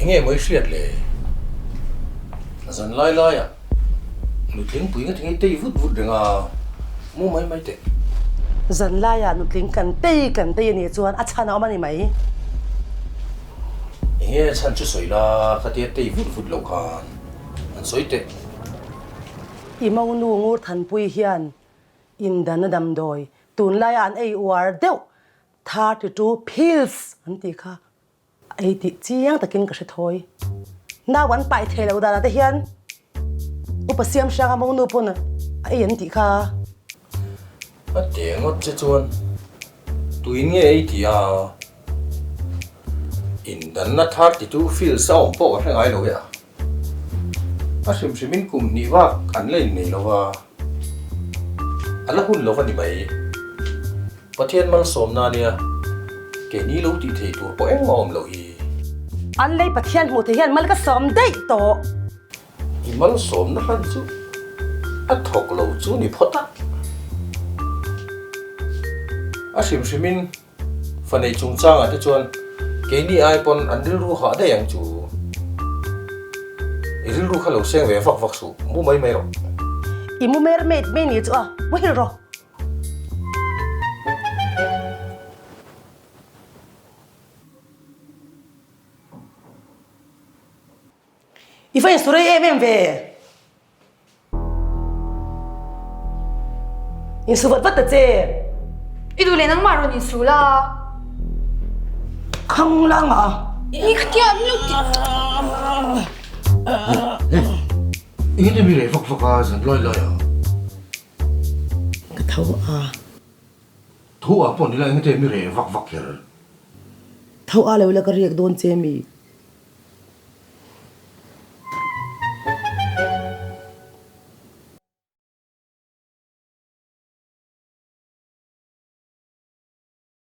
Enge maw i hriat le? Zan lai laiah nutling pui nga tinge tei vut vut reng a, mu mai mai teh. Zan laiah nutling kan tei kan tei a nih chuan a chhan a awm a ni mai. Enge a chhan chu sawi la, khatia tei vut vut lo khan an sawi teh. I monu ngur thanpui hian indan a damdawi tunlaia an ei uar deuh 32 pills an tih kha a ei tih chiang takin ka hre thawi. Nau an pai thei lo danah te hian upa siam hranga monu pawn a ei an tih kha. A teh ngawt che chuan tuin nge ei tih a indanna 32 pills a awm pawh ka hre ngai lo e a. A hrim hrimin kum hnih vak an la innei lo va, a la hun lo va ni mai. Pathian malsawmna nia keini lo tih thei tur pawh engmah awm loh hi. An lei Pathian hmuh thei hian mal ka sawm daih tawh. I malsawmna hlan chu a thawk lo chu ni phawt a. A hrim hrimin Fa nei chungchangah te chuan keini ai pawn an rilru hah daih ang chu. I rilru kha lo seng ve vak vak suh, mu mai mai rawh. I mu mer mate mai ni chu a, muhil rawh. I va insu rei em em ve. Insu vat vat ta che. I duh leh nangmah rawn insu la. Khang lang a. I khatia an lo ti. Engtin mi rei vak vak a zan lawi lawi a. Ka tho a. Tho a pawh nila engtin mi rei vak vak kher. Tho a lo la ka riak dawn che mi.